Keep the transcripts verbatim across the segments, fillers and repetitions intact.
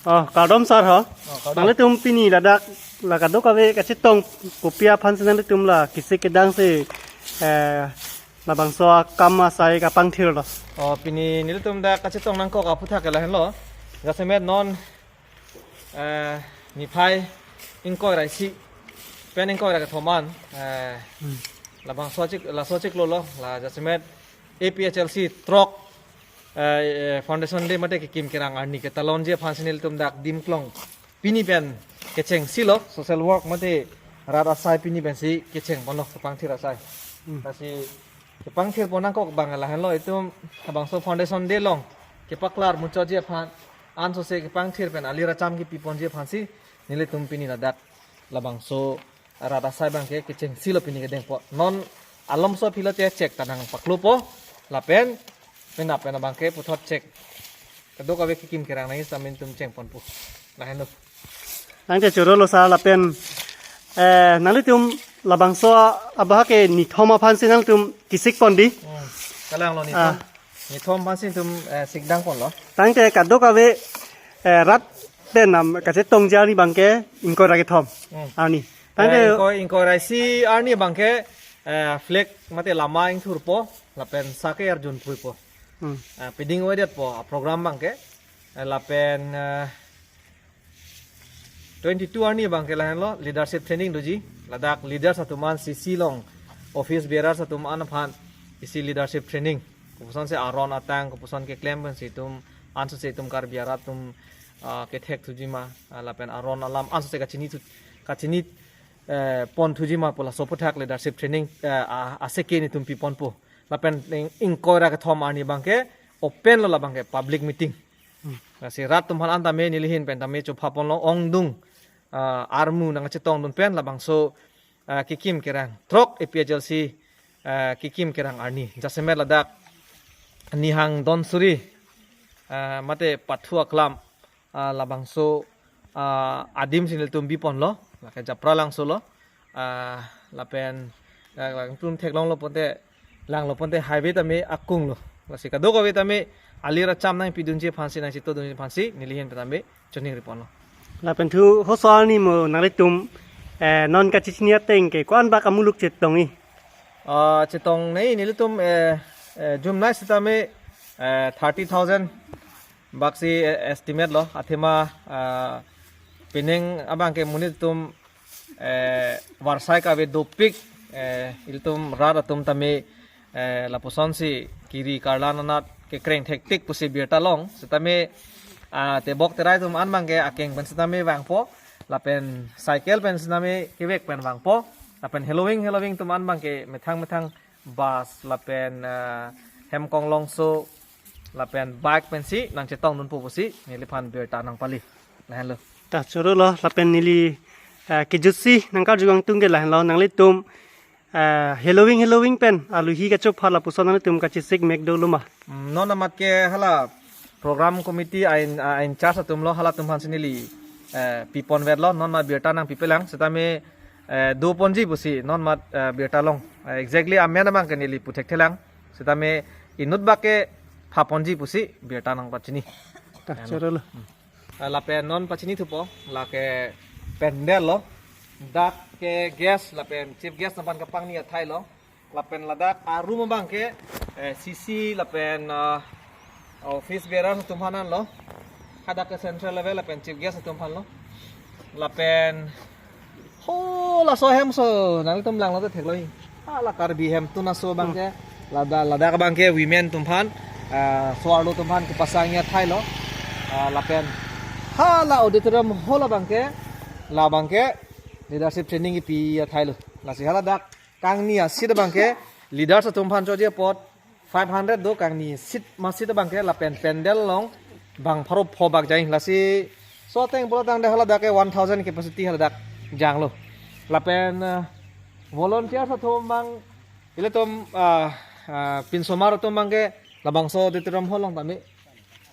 Oh, kardom sir ho. Oh, kardom. Nanglitum pini ladak la kadokave kachetong kopi aphansi nanglitum la kesik kedangsi, eh, labangso akam asai kapangthirlo? Oh, pini nelitum dak kachetong nangkok aphuthak ke lahenlo. Jasemet non, eh, niphai ingkoi ra isi pen ingkoi ra kethom an, eh, Hmm. labangso chik, laso chiklo lo, la jasemet A P H L C throk, eh, eh, Foundation Day mate kekim kerang arni ketalonji aphansi nelitum dak Dimklong pini pen kechengsi lo, social work mate rat asai pini pensi kecheng ponlo, kepangthir asai. Hmm. Lasi kepangthir pon nangkok abang lahenlo, itum labangso Foundation Day along kepaklar muchotji aphan, ansose kepangthir pen alir acham kepi ponji aphansi nelitum pini ladak labangso rat asai abangke kechengsi lo pini kedengpo. Non alomso aphi lote chek ta nangpaklopo, lapen penap pen abangke puthot chek kadokave kekim kerang nangji sitame nelitum cheng ponpo. Lahenlo. Tangte chorolo sir, lapen, eh, nanglitum labangso abahak ke nithom aphansi nanglitum kesik pon di? Hmm. Kalanglo nithom. Ah. Nithom aphansi itum, eh, sikdang ponlo. Tangte kadokave, eh, rat pen nam kachetongji arni abangke ingkoi ra kethom. Hmm. Arni. Tangte Eh, ingkoi, ingkoi ra isi arni abangke, eh, flag mate lama ingthurpo, lapen sake arjun puipo. Hmm. Eh, piding oedetpo, a program abangke. Eh, lapen, eh, twenty-two arni abangke lahenlo, leadership training doji. Ladak leaders atum an C C along, office bearers atum an aphan isi leadership training. Kopusonsi aron atang, kopuson keklem pensi itum, ansose itum Karbi arat atum, ah, kethek thuji ma, ah, lapen aron alam, ansose kachini thu, kachini, eh, pon thuji ma pu laso aphuthak leadership training, eh, a, aseke nelitum pi ponpo. Lapen ing, ingkoi ra kethom arni abangke open lo, labangke public meeting. Hmm. Lasi rat atum aphan an tame nelihin pen tame chopha ponlo, ongdung, ah, armu nangchetongdun pen labangso, ah, kekim kerang throk A P H L C, ah, kekim kerang arni. Jasemet ladak Nihang Donsuri, ah, mate Pathu Aklam, ah, labangso, ah, adimsi nelitum bi ponlo, lake Japralangso lo. Ah, lapen, ah, latum theklonglo ponte, langlo ponte highway tame akung lo. Lasi kadokave tame alir acham nangpidunji aphansi, nangchetongdunji aphansi nelihin pen tame choningri ponlo. Lapen thu hoso arni mo nanglitum, eh, non kachechini ateng ke ko-an bak amuluk chetongji? Ah, chetongnei nelitum, eh, eh, jumnai sitame, eh, thirty thousand baksi, eh, estimate lo, athema, ah, pining abangke monit atum, eh, varsai kave dopik, eh, ilitum rat atum tame, eh, lapusonsi kiri karlan anat kekreng thektik pusi birta long, sitame, ah, tebok terai atum an abangke akeng pen sitame vangpo, lapen cycle pen sitame kevek pen vangpo, lapen heloving heloving atum an abangke methang methang bus lapen, eh, Hemkong Longso lapen bike pensi nangchetongdunpo pusi neliphan birta nangpali. Lahenlo. Ta chorolo, lapen neli, eh, kejutsi nangkarju kangtung ke lahenlo, nanglitum, eh, heloving heloving pen aluhi kachopha lapuson nanglitum kachesik mek dolo ma? Hmm, non amat ke hala program committee a in, a in charge atum lo, halatum aphansi neli, eh, pi ponvetlo, non ma birta nangpipelang, sitame, eh, do ponji pusi non mat, eh, birta long. Eh, exactly amen abangke neli pu thekthelang. Sitame inut bak ke pha ponji pusi birta nangpachini. Ta, chorolo. Hmm. Eh, lapen non pachini thupo, lake pandal lo. Dak ke guest lapen chief guest atum aphan kapangni athai lo. Lapen ladak arum abangke, eh, C C lapen, ah, office bearer atum aphan lo. Hadak ke central level lapen chief guest atum aphan lo. Lapen ho laso ahemso nanglitum langlote theklongji. Hala Karbi ahemtun aso abangke. Lada, ladak abangke women atum aphan, ah, so-arlo atum aphan kepasangji athai lo. Ah, lapen hala auditorium hall abangke, labangke leadership training kipi athai lo. Lasi haladak kangni aseat abangke leaders atum aphan choji apot five hundred do, kangni seat ma seat abangke, lapen pandal along bang pharo pho bak jai, lasi so ateng pulo tangte haladak ke one thousand capacity haladak janglo. Lapen, eh, volunteers atum abang, ilitum, ah, ah, pinsomar atum abangke labangso auditorium hall along tame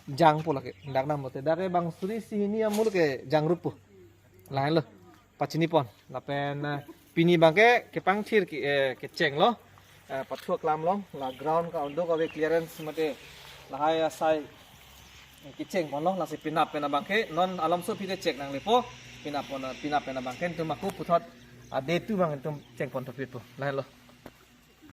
jangpo lake. Dak nam bote dak ke bang suri isi hini amul ke jangruppo. Lahenlo. Pachini pon. Lapen, eh, pini abangke kepangthir ke, eh, kecheng lo. Eh, Pathu Aklam along, la ground ka undo kave clearance mate lahai asai Kecheng ponlo, lasi penap pen abangke non alomso aphi te check nanglepo. Penap pon, penap pen abangke netum ako puthot a day two abang netum cheng pon thopitpo. Lahenlo.